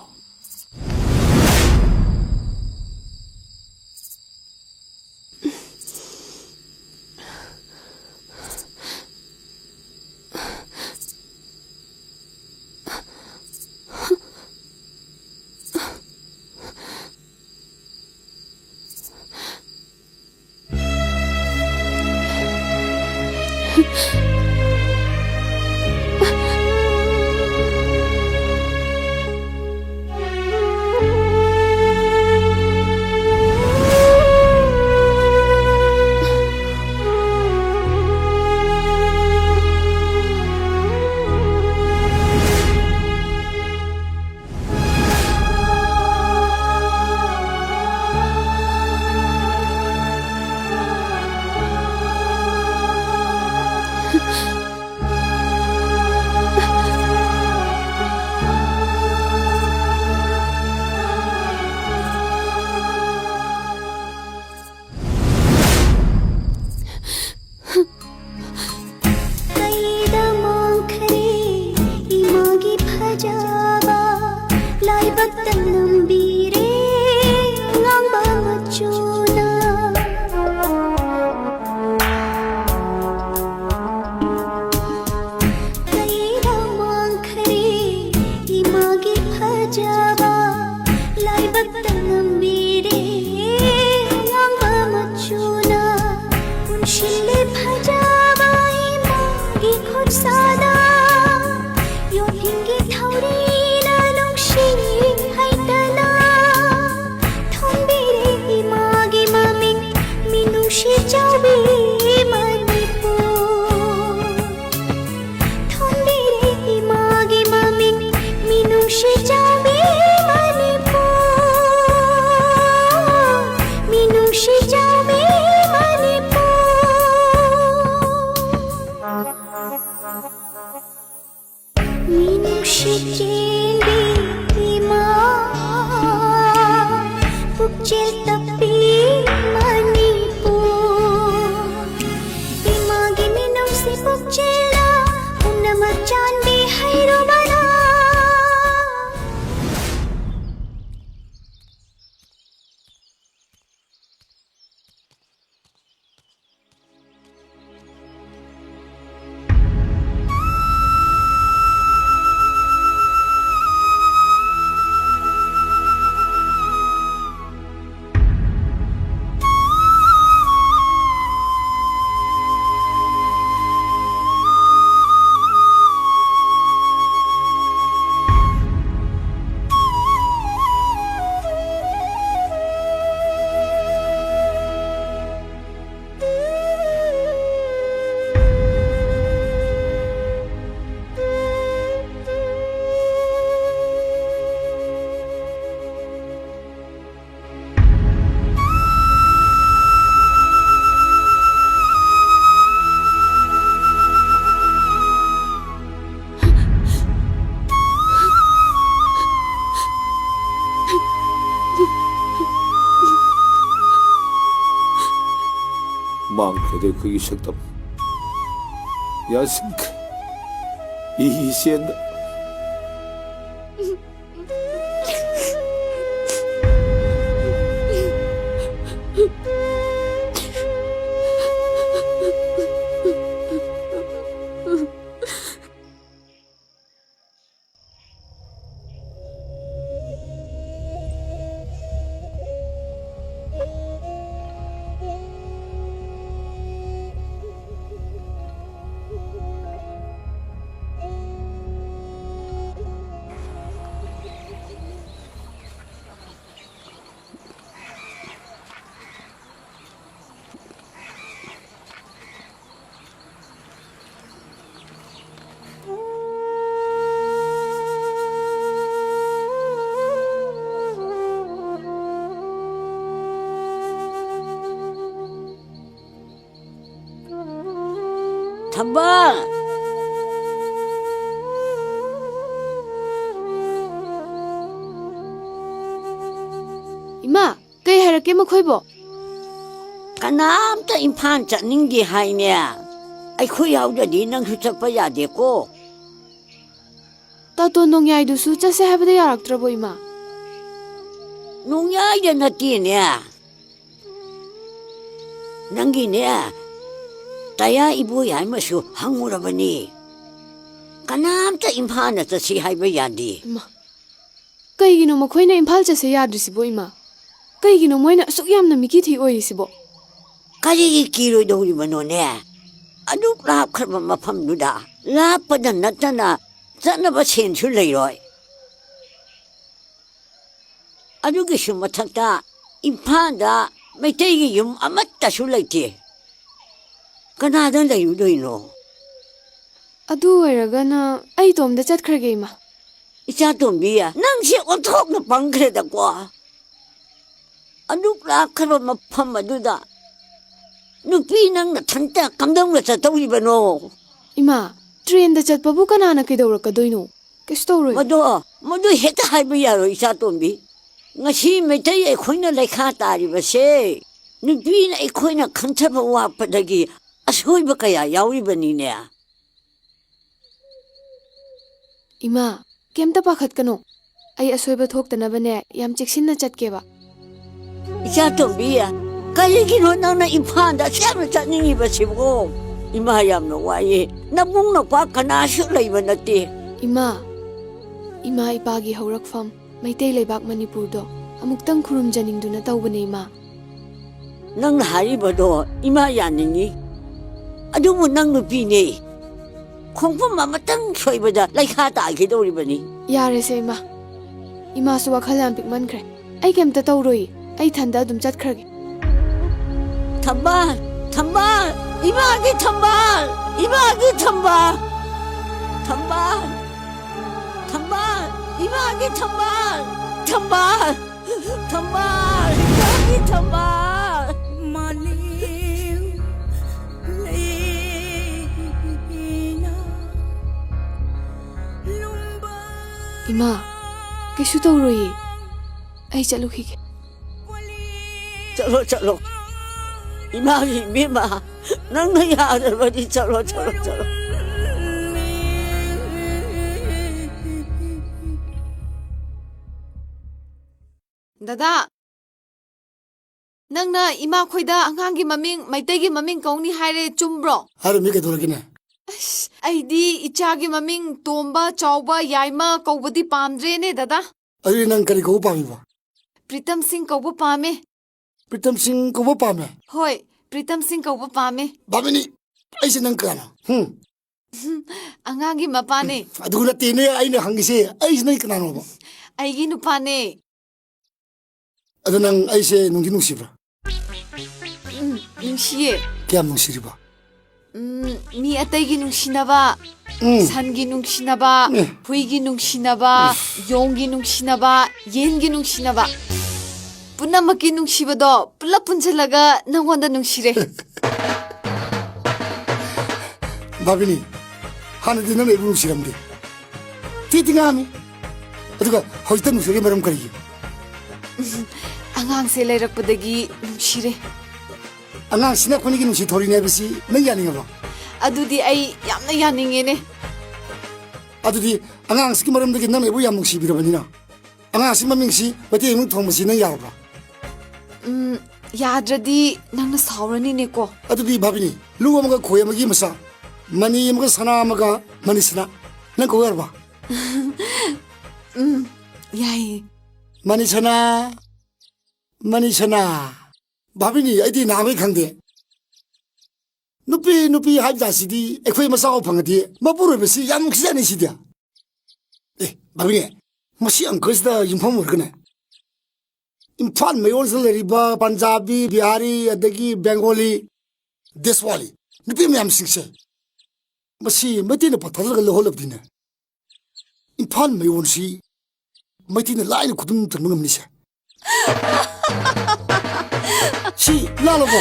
ꯄꯨꯛꯆꯦꯜ ꯇꯞꯄꯤ ꯃꯅꯤꯄꯨꯔ꯫ ꯏꯃꯥꯒꯤ ꯃꯤꯅꯨꯡꯁꯤ ꯄꯨꯛꯆꯦꯜꯗ ꯄꯨꯝꯅꯃꯛ ꯆꯥꯟꯕꯤ ꯍꯩꯔꯨꯕꯅ꯫ ꯃꯥꯡꯈ꯭ꯔꯦꯗ ꯑꯩꯈꯣꯏꯒꯤ ꯁꯛꯇꯝ꯫ ꯌꯥꯁꯤꯟꯈ꯭ꯔꯦ꯫ ꯏꯍꯤ ꯆꯦꯟꯗ꯫ ꯊꯝꯕꯥꯜ! ꯏꯃꯥ, ꯀꯩ ꯍꯥꯏꯔꯛꯀꯦ ꯃꯈꯣꯏꯕꯣ? ꯀꯅꯥꯝꯇ ꯏꯝꯐꯥꯜ ꯆꯠꯅꯤꯡꯗꯦ ꯍꯥꯏꯅꯦ꯫ ꯑꯩꯈꯣꯏ ꯌꯥꯎꯗ꯭ꯔꯗꯤ ꯅꯪꯁꯨ ꯆꯠꯄ ꯌꯥꯗꯦꯀꯣ꯫ ꯇꯥꯇꯣꯟ ꯅꯣꯡꯌꯥꯏꯗꯨꯁꯨ ꯆꯠꯁꯦ ꯍꯥꯏꯕꯗ ꯌꯥꯔꯛꯇ꯭ꯔꯕꯣ, ꯏꯃꯥ? ꯅꯣꯡꯌꯥꯏꯗ ꯅꯠꯇꯦꯅꯦ꯫ ꯅꯪꯒꯤꯅꯦ, ꯇꯌꯥ ꯏꯕꯣꯏ ꯍꯥꯏꯃꯁꯨ ꯍꯪꯉꯨꯔꯕꯅꯤ꯫ ꯀꯅꯥꯝꯇ ꯏꯝꯐꯥꯜꯗ ꯆꯠꯁꯤ ꯍꯥꯏꯕ ꯌꯥꯗꯦ꯫ ꯏꯃꯥ, ꯀꯩꯒꯤꯅꯣ ꯃꯈꯣꯏꯅ ꯏꯝꯐꯥꯜ ꯆꯠꯁꯦ ꯌꯥꯗ꯭ꯔꯤꯁꯤꯕꯣ, ꯏꯃꯥ? ꯀꯩꯒꯤꯅꯣ ꯃꯣꯏꯅ ꯑꯁꯨꯛ ꯌꯥꯝꯅ ꯃꯤꯀꯤ ꯊꯤ ꯑꯣꯏꯔꯤꯁꯤꯕꯣ? ꯀꯔꯤꯒꯤ ꯀꯤꯔꯣꯏꯗꯧꯔꯤꯕꯅꯣꯅꯦ? ꯑꯗꯨꯛ ꯂꯥꯞꯈ꯭ꯔꯕ ꯃꯐꯝꯗꯨꯗ ꯂꯥꯞꯄꯗ ꯅꯠꯇꯅ ꯆꯠꯅꯕ ꯁꯦꯟꯁꯨ ꯂꯩꯔꯣꯏ꯫ ꯑꯗꯨꯒꯤꯁꯨ ꯃꯊꯛꯇ ꯏꯝꯐꯥꯜꯗ ꯃꯩꯇꯩꯒꯤ ꯌꯨꯝ ꯑꯃꯠꯇꯁꯨ ꯂꯩꯇꯦ꯫ ꯀꯅꯥꯗ ꯂꯩꯔꯨꯗꯣꯏꯅꯣ? ꯑꯗꯨ ꯑꯣꯏꯔꯒꯅ ꯑꯩ ꯏꯇꯣꯝꯗ ꯆꯠꯈ꯭ꯔꯒꯦ, ꯏꯃꯥ꯫ ꯏꯆꯥ ꯇꯣꯝꯕꯤ, ꯅꯪꯁꯦ ꯑꯣꯟꯊꯣꯛꯅ ꯄꯪꯈ꯭ꯔꯦꯗꯀꯣ꯫ ꯑꯗꯨꯛ ꯂꯥꯞꯈ꯭ꯔꯕ ꯃꯐꯝ ꯑꯗꯨꯗ ꯅꯨꯄꯤ ꯅꯪ ꯅꯊꯟꯇ ꯀꯝꯗꯧꯅ ꯆꯠꯇꯧꯔꯤꯕꯅꯣ? ꯏꯃꯥ, ꯇ꯭ꯔꯦꯟꯗ ꯆꯠꯄꯕꯨ ꯀꯅꯥꯅ ꯀꯩꯗꯧꯔꯛꯀꯗꯣꯏꯅꯣ? ꯀꯩꯁꯨ ꯇꯧꯔꯣꯏ꯫ ꯃꯗꯣ, ꯃꯗꯨ ꯍꯦꯛꯇ ꯍꯥꯏꯕ ꯌꯥꯔꯣꯏ, ꯏꯆꯥ ꯇꯣꯝꯕꯤ꯫ ꯉꯁꯤ ꯃꯩꯇꯩ ꯑꯩꯈꯣꯏꯅ ꯂꯩꯈꯥ ꯇꯥꯔꯤꯕꯁꯦ ꯅꯨꯄꯤꯅ ꯑꯩꯈꯣꯏꯅ ꯈꯟꯊꯕ ꯋꯥꯠꯄꯗꯒꯤ ꯑꯁꯣꯏꯕ ꯀꯌꯥ ꯌꯥꯎꯔꯤꯕꯅꯤꯅꯦ꯫ ꯏꯃꯥ, ꯀꯩꯝꯇ ꯄꯥꯈꯠꯀꯅꯣ꯫ ꯑꯩ ꯑꯁꯣꯏꯕ ꯊꯣꯛꯇꯅꯕꯅꯦ ꯌꯥꯝ ꯆꯦꯛꯁꯤꯟꯅ ꯆꯠꯀꯦꯕ꯫ ꯏꯆꯥ ꯇꯣꯝꯕꯤ, ꯀꯔꯤꯒꯤꯅꯣ ꯅꯪꯅ ꯏꯝꯐꯥꯜꯗ ꯑꯁꯨꯛ ꯌꯥꯝꯅ ꯆꯠꯅꯤꯡꯉꯤꯕꯁꯤꯕꯣ? ꯏꯃꯥ ꯌꯥꯝꯅ ꯋꯥꯏꯌꯦ꯫ ꯅꯕꯨꯡ ꯅꯄ꯭ꯋꯥ ꯀꯅꯥꯁꯨ ꯂꯩꯕ ꯅꯠꯇꯦ꯫ ꯏꯃꯥ, ꯏꯃꯥ ꯏꯄꯥꯒꯤ ꯍꯧꯔꯛꯐꯝ ꯃꯩꯇꯩ ꯂꯩꯕꯥꯛ ꯃꯅꯤꯄꯨꯔꯗꯣ ꯑꯃꯨꯛꯇꯪ ꯈꯨꯔꯨꯝꯖꯅꯤꯡꯗꯨꯅ ꯇꯧꯕꯅꯦ, ꯏꯃꯥ꯫ ꯅꯪꯅ ꯍꯥꯏꯔꯤꯕꯗꯣ ꯏꯃꯥ ꯌꯥꯅꯤꯡꯉꯤ꯫ ꯑꯗꯨꯕꯨ ꯅꯪ ꯅꯨꯄꯤꯅꯦ꯫ ꯈꯣꯡꯐꯝ ꯑꯃꯇꯪ ꯁꯣꯏꯕꯗ ꯂꯩꯈꯥ ꯇꯥꯈꯤꯗꯧꯔꯤꯕꯅꯤ꯫ ꯌꯥꯔꯦꯁꯦ, ꯏꯃꯥ꯫ ꯏꯃꯥꯁꯨ ꯋꯥꯈꯜ ꯌꯥꯝ ꯄꯤꯛꯃꯟꯈ꯭ꯔꯦ꯫ ꯑꯩ ꯀꯩꯝꯇ ꯇꯧꯔꯣꯏ꯫ ꯑꯩ ꯏꯊꯟꯗ ꯑꯗꯨꯝ ꯆꯠꯈ꯭ꯔꯒꯦ꯫ ꯊꯝꯕꯥꯜ! ꯊꯝꯕꯥꯜ! ꯏꯃꯥꯒꯤ ꯊꯝꯕꯥꯜ! ꯏꯃꯥꯒꯤ ꯊꯝꯕꯥꯜ! ꯊꯝꯕꯥꯜ! ꯊꯝꯕꯥꯜ! ꯏꯃꯥꯒꯤ ꯊꯝꯕꯥꯜ! ꯊꯝꯕꯥꯜ! ꯊꯝꯕꯥꯜ! ꯏꯃꯥꯒꯤ ꯊꯝꯕꯥꯜ! ꯃꯥꯂꯦꯝ ꯂꯩꯅ ꯂꯨꯝꯕ ꯏꯃꯥ, ꯀꯩꯁꯨ ꯇꯧꯔꯣꯏꯌꯦ꯫ ꯑꯩ ꯆꯠꯂꯨꯈꯤꯒꯦ꯫ ꯆꯠꯂꯣ, ꯆꯠꯂꯣ꯫ ꯏꯃꯥꯒꯤ ꯏꯕꯦꯝꯃ, ꯅꯪꯅ ꯌꯥꯗ꯭ꯔꯕꯗꯤ ꯆꯠꯂꯣ, ꯆꯠꯂꯣ, ꯆꯠꯂꯣ꯫ ꯗꯗꯥ, ꯅꯪꯅ ꯏꯃꯥꯈꯣꯏꯗ ꯑꯉꯥꯡꯒꯤ ꯃꯃꯤꯡ ꯃꯩꯇꯩꯒꯤ ꯃꯃꯤꯡ ꯀꯧꯅꯤ ꯍꯥꯏꯔꯦ, ꯆꯨꯝꯕ꯭ꯔꯣ? ꯍꯥꯏꯔꯝꯃꯤ, ꯀꯩꯗꯧꯔꯒꯦꯅꯦ? ꯑꯁ, ꯑꯩꯗꯤ ꯏꯆꯥꯒꯤ ꯃꯃꯤꯡ ꯇꯣꯝꯕ, ꯆꯥꯎꯕ, ꯌꯥꯏꯃ ꯀꯧꯕꯗꯤ ꯄꯥꯝꯗ꯭ꯔꯦꯅꯦ, ꯗꯗꯥ꯫ ꯑꯗꯨꯗꯤ ꯅꯪ ꯀꯔꯤ ꯀꯧꯕ ꯄꯥꯝꯃꯤꯕ? ꯄ꯭ꯔꯤꯇꯝ ꯁꯤꯡ ꯀꯧꯕ ꯄꯥꯝꯃꯦ꯫ ꯄ꯭ꯔꯤꯇꯝ ꯁꯤꯡ ꯀꯧꯕ ꯄꯥꯝꯃꯦ? ꯍꯣꯏ, ꯄ꯭ꯔꯤꯇꯝ ꯁꯤꯡ ꯀꯧꯕ ꯄꯥꯝꯃꯦ꯫ ꯚꯥꯃꯤꯅꯤ, ꯑꯩꯁꯦ ꯅꯪ ꯀꯅꯥꯅꯣ? ꯍꯨꯝ? ꯑꯉꯥꯡꯒꯤ ꯃꯄꯥꯅꯦ꯫ ꯑꯗꯨ ꯅꯠꯇꯦꯅꯦ ꯑꯩꯅ ꯍꯪꯉꯤꯁꯦ, ꯑꯩꯁꯦ ꯅꯪ ꯀꯅꯥꯅꯣꯕ? ꯑꯩꯒꯤ ꯅꯨꯄꯥꯅꯦ꯫ ꯑꯗꯣ ꯅꯪ ꯑꯩꯁꯦ ꯅꯨꯡꯗꯤ ꯅꯨꯡꯁꯤꯕ꯭ꯔꯥ? ꯎꯝ, ꯅꯨꯡꯁꯤꯌꯦ꯫ ꯀꯌꯥꯝ ꯅꯨꯡꯁꯤꯔꯤꯕ? ꯎꯝ, ꯃꯤ ꯑꯇꯩꯒꯤ ꯅꯨꯡꯁꯤꯅꯕ, ꯎꯝ꯫ ꯁꯟꯒꯤ ꯅꯨꯡꯁꯤꯅꯕ, ꯎꯝ꯫ ꯍꯨꯏꯒꯤ ꯅꯨꯡꯁꯤꯅꯕ, ꯌꯣꯡꯒꯤ ꯅꯨꯡꯁꯤꯅꯕ, ꯌꯦꯟꯒꯤ ꯅꯨꯡꯁꯤꯅꯕ, ꯄꯨꯝꯅꯃꯛꯀꯤ ꯅꯨꯡꯁꯤꯕꯗꯣ ꯄꯨꯂꯞ ꯄꯨꯟꯁꯤꯜꯂꯒ ꯅꯪꯉꯣꯟꯗ ꯅꯨꯡꯁꯤꯔꯦ꯫ ꯚꯥꯕꯤꯅꯤ, ꯍꯥꯟꯅꯗꯤ ꯅꯪꯅ ꯑꯩꯕꯨ ꯅꯨꯡꯁꯤꯔꯝꯗꯦ꯫ ꯊꯤ ꯊꯤ ꯉꯥꯡꯉꯤ꯫ ꯑꯗꯨꯒ ꯍꯧꯖꯤꯛꯇ ꯅꯨꯡꯁꯤꯔꯛꯏ ꯃꯔꯝ ꯀꯔꯤꯒꯤ? ꯑꯉꯥꯡꯁꯦ ꯂꯩꯔꯛꯄꯗꯒꯤ ꯅꯨꯡꯁꯤꯔꯦ꯫ ꯑꯉꯥꯡꯁꯤꯅ ꯑꯩꯈꯣꯏꯅꯤꯒꯤ ꯅꯨꯡꯁꯤ ꯊꯧꯔꯤꯅꯦ ꯍꯥꯏꯕꯁꯤ ꯅꯪ ꯌꯥꯅꯤꯡꯉꯕ꯭ꯔꯣ? ꯑꯗꯨꯗꯤ ꯑꯩ ꯌꯥꯝꯅ ꯌꯥꯅꯤꯡꯉꯦꯅꯦ꯫ ꯑꯗꯨꯗꯤ ꯑꯉꯥꯡꯁꯤꯒꯤ ꯃꯔꯝꯗꯒꯤ ꯅꯪꯅ ꯑꯩꯕꯨ ꯌꯥꯝ ꯅꯨꯡꯁꯤꯕꯤꯔꯕꯅꯤꯅ, ꯑꯉꯥꯡꯁꯤ ꯃꯃꯤꯡꯁꯤ ꯃꯩꯇꯩ ꯃꯃꯤꯡ ꯊꯣꯟꯕꯁꯤ ꯅꯪ ꯌꯥꯔꯕ꯭ꯔꯥ? ꯎꯝ, ꯌꯥꯗ꯭ꯔꯗꯤ ꯅꯪꯅ ꯁꯥꯎꯔꯅꯤꯅꯦꯀꯣ꯫ ꯑꯗꯨꯗꯤ ꯚꯥꯕꯤꯅꯤ, ꯂꯨ ꯑꯃꯒ ꯈꯣꯏ ꯑꯃꯒꯤ ꯃꯆꯥ, ꯃꯅꯤ ꯑꯃꯒ ꯁꯅꯥ ꯑꯃꯒ ꯃꯅꯤ ꯁꯅꯥ, ꯅꯪ ꯀꯧ ꯌꯥꯔꯕ? ꯎꯝ, ꯌꯥꯏꯌꯦ꯫ ꯃꯅꯤ ꯁꯅꯥ, ꯃꯅꯤ ꯁꯅꯥ꯫ ꯚꯥꯕꯤꯅꯤ, ꯑꯩꯗꯤ ꯅꯍꯥꯟꯈꯩ ꯈꯪꯗꯦ꯫ ꯅꯨꯄꯤ, ꯅꯨꯄꯤ ꯍꯥꯏꯕ ꯖꯥꯠꯁꯤꯗꯤ ꯑꯩꯈꯣꯏ ꯃꯆꯥ ꯐꯪꯉꯗꯤ ꯃꯄꯨꯔꯣꯏꯕꯁꯤ ꯌꯥꯝ ꯅꯨꯡꯁꯤꯖꯅꯤ ꯁꯤꯗꯤ꯫ ꯑꯦ, ꯚꯥꯕꯤꯅꯤ, ꯃꯁꯤ ꯑꯪꯀꯜꯁꯤꯗ ꯌꯨꯝꯐꯝ ꯑꯣꯏꯔꯒꯅꯦ, ꯏꯝꯐꯥꯜ ꯃꯌꯣꯜꯁꯤꯗ ꯂꯩꯔꯤꯕ ꯄꯟꯖꯥꯕꯤ, ꯕꯤꯍꯥꯔꯤ, ꯑꯗꯒꯤ ꯕꯦꯡꯒꯣꯂꯤ, ꯗꯦꯁꯋꯥꯂꯤ ꯅꯨꯄꯤ ꯃꯌꯥꯝꯁꯤꯡꯁꯦ ꯃꯁꯤ ꯃꯩꯇꯩꯅ ꯄꯣꯠ ꯊꯥꯗꯔꯒ ꯂꯧꯍꯜꯂꯕꯗꯤꯅꯦ, ꯏꯝꯐꯥꯜ ꯃꯌꯣꯜꯁꯤ ꯃꯩꯇꯩꯅ ꯂꯥꯏꯅ ꯈꯨꯗꯨꯝ ꯆꯟꯕ ꯉꯝꯅꯤꯁꯦ꯫ ꯁꯤ ꯂꯥꯜꯂꯕꯣ?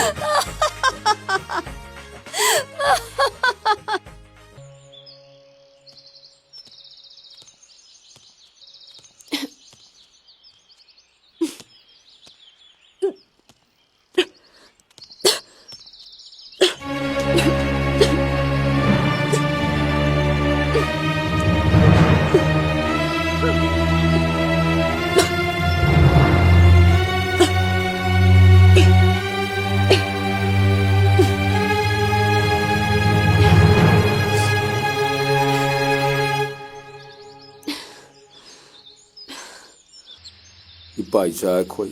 ꯄꯥꯏꯖꯥ ꯑꯩꯈꯣꯏ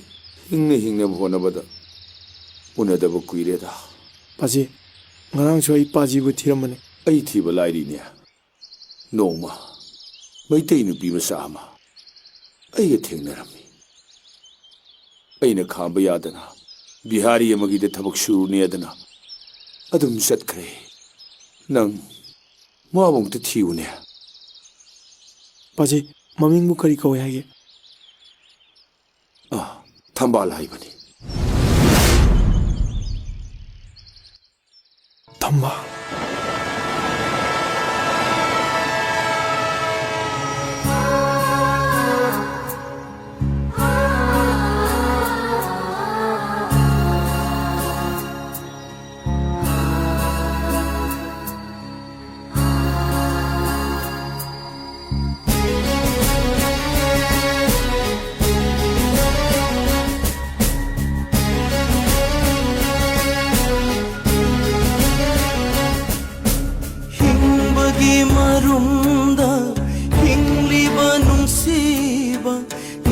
ꯍꯤꯡꯅ ꯍꯤꯡꯅꯕ ꯍꯣꯠꯅꯕꯗ ꯎꯅꯗꯕ ꯀꯨꯏꯔꯦꯗ꯫ ꯄꯥꯖꯤ, ꯉꯔꯥꯡꯁꯨ ꯑꯩ ꯄꯥꯖꯤꯕꯨ ꯊꯤꯔꯝꯕꯅꯦ꯫ ꯑꯩ ꯊꯤꯕ ꯂꯥꯏꯔꯤꯅꯦ꯫ ꯅꯣꯡꯃ ꯃꯩꯇꯩ ꯅꯨꯄꯤ ꯃꯆꯥ ꯑꯃ ꯑꯩꯒ ꯊꯦꯡꯅꯔꯝꯃꯤ꯫ ꯑꯩꯅ ꯈꯥꯝꯕ ꯌꯥꯗꯅ ꯕꯤꯍꯥꯔꯤ ꯑꯃꯒꯤꯗ ꯊꯕꯛ ꯁꯨꯔꯨꯅꯦꯗꯅ ꯑꯗꯨꯝ ꯆꯠꯈ꯭ꯔꯦ꯫ ꯅꯪ ꯃꯥꯕꯨ ꯑꯝꯇ ꯊꯤꯌꯨꯅꯦ꯫ ꯄꯥꯖꯤ, ꯃꯃꯤꯡꯕꯨ ꯀꯔꯤ ꯀꯧꯏ ꯍꯥꯏꯒꯦ? ꯑ, ꯊꯝꯕꯥꯜ ꯍꯥꯏꯕꯅꯤ꯫ ꯊꯝꯕꯥꯜ꯫ ꯍꯤꯡꯕꯒꯤ ꯃꯔꯨꯝꯗ ꯍꯤꯡꯂꯤꯕ ꯅꯨꯡꯁꯤꯕ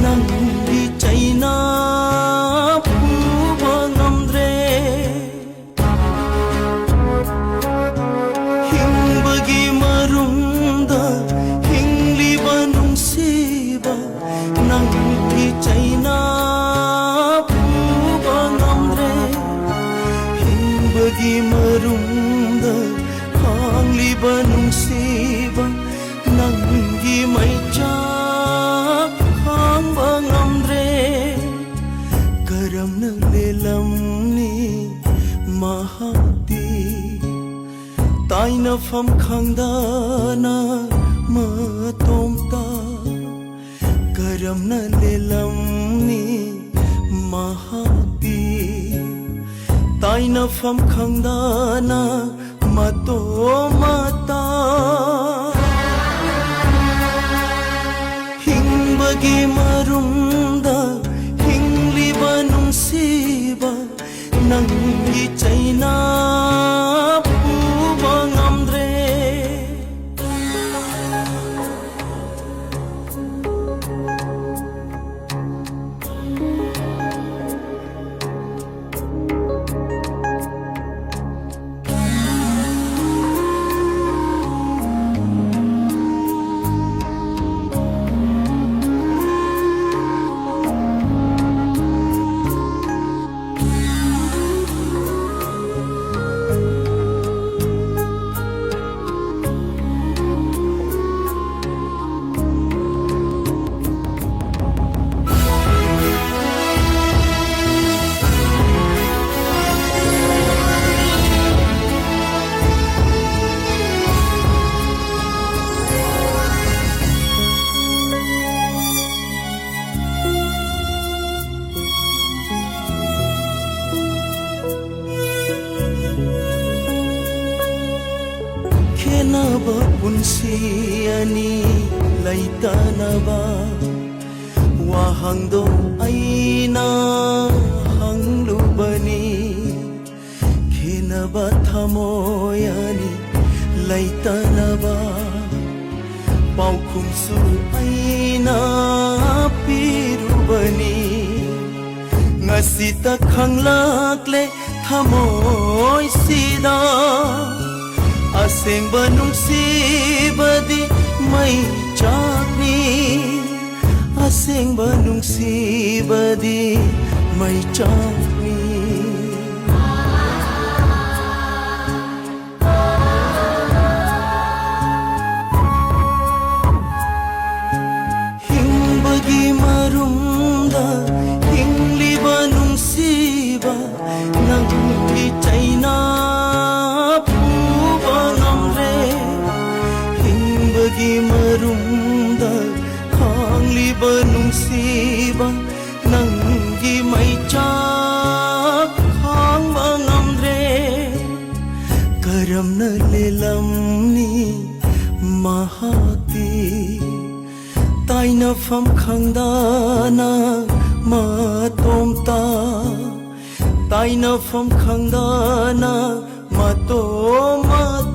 ꯅꯪꯒꯤ ꯆꯩꯅꯥ ꯄꯨꯕ ꯉꯝꯗ꯭ꯔꯦ꯫ ꯍꯤꯡꯕꯒꯤ ꯃꯔꯨꯝꯗ ꯍꯤꯡꯂꯤꯕ ꯅꯨꯡꯁꯤꯕ ꯅꯪꯒꯤ ꯆꯩꯅꯥ ꯄꯨꯕ ꯉꯝꯗ꯭ꯔꯦ꯫ ꯍꯤꯡꯕꯒꯤ ꯃꯔꯨꯝꯗ ꯈꯥꯡꯂꯤꯕ ꯅꯨꯡꯁꯤꯕ ꯅꯪꯒꯤ ꯃꯩꯆꯥꯛ ꯈꯥꯡꯕ ꯉꯝꯗ꯭ꯔꯦ꯫ ꯀꯔꯝꯅ ꯂꯦꯜꯂꯝꯅꯤ ꯃꯍꯥꯛꯇꯤ? ꯇꯥꯏꯅꯐꯝ ꯈꯪꯗꯅ ꯃꯇꯣꯝꯇ ꯀꯔꯝꯅ ꯂꯦꯜꯂꯝꯅꯤ ꯃꯍꯥꯛꯇꯤ? ꯇꯥꯏꯅꯐꯝ ꯈꯪꯗꯅ ꯃꯇꯣꯝꯇ꯫ ꯍꯤꯡꯕꯒꯤ ꯃꯔꯨꯝꯗ ꯍꯤꯡꯂꯤꯕ ꯅꯨꯡꯁꯤꯕ ꯅꯪꯒꯤ ꯆꯩꯅꯥ ꯄꯨꯕ ꯉꯝꯗ꯭ꯔꯦ꯫ ꯁꯤ ꯑꯅꯤ ꯂꯩꯇꯅꯕ ꯋꯥꯍꯪꯗꯣ ꯑꯩꯅ ꯍꯪꯂꯨꯕꯅꯤ꯫ ꯈꯦꯅꯕ ꯊꯃꯣꯏ ꯑꯅꯤ ꯂꯩꯇꯅꯕ ꯄꯥꯎꯈꯨꯝꯁꯨ ꯑꯩꯅ ꯄꯤꯔꯨꯕꯅꯤ꯫ ꯉꯁꯤꯇ ꯈꯪꯂꯛꯂꯦ ꯊꯃꯣꯏꯁꯤꯗ ꯑꯁꯦꯡꯕ ꯅꯨꯡꯁꯤꯕꯗꯤ ꯃꯩ ꯆꯥꯛꯅꯤ꯫ ꯑꯁꯦꯡꯕ ꯅꯨꯡꯁꯤꯕꯗꯤ ꯃꯩ ꯆꯥꯛꯅꯤ꯫ ꯍꯤꯡꯕꯒꯤ ꯃꯔꯨꯝꯗ ꯍꯤꯡꯂꯤꯕ ꯅꯨꯡꯁꯤꯕ ꯅꯪꯒꯤ ꯆꯩꯅꯥ ꯄꯨꯕ ꯉꯝꯗ꯭ꯔꯦ꯫ ꯍꯤꯡꯕꯒꯤ ꯃꯔꯨꯝꯗ ꯈꯥꯡꯂꯤꯕ ꯅꯨꯡꯁꯤꯕ ꯅꯪꯒꯤ ꯃꯩꯆꯥꯛ ꯈꯥꯡꯕ ꯉꯝꯗ꯭ꯔꯦ꯫ ꯀꯔꯝꯅ ꯂꯦꯜꯂꯝꯅꯤ ꯃꯍꯥꯛꯇꯤ? ꯇꯥꯏꯅꯐꯝ ꯈꯪꯗꯅ ꯃꯇꯣꯝꯇ, ꯇꯥꯏꯅꯐꯝ ꯈꯪꯗꯅ ꯃꯇꯣꯝꯇ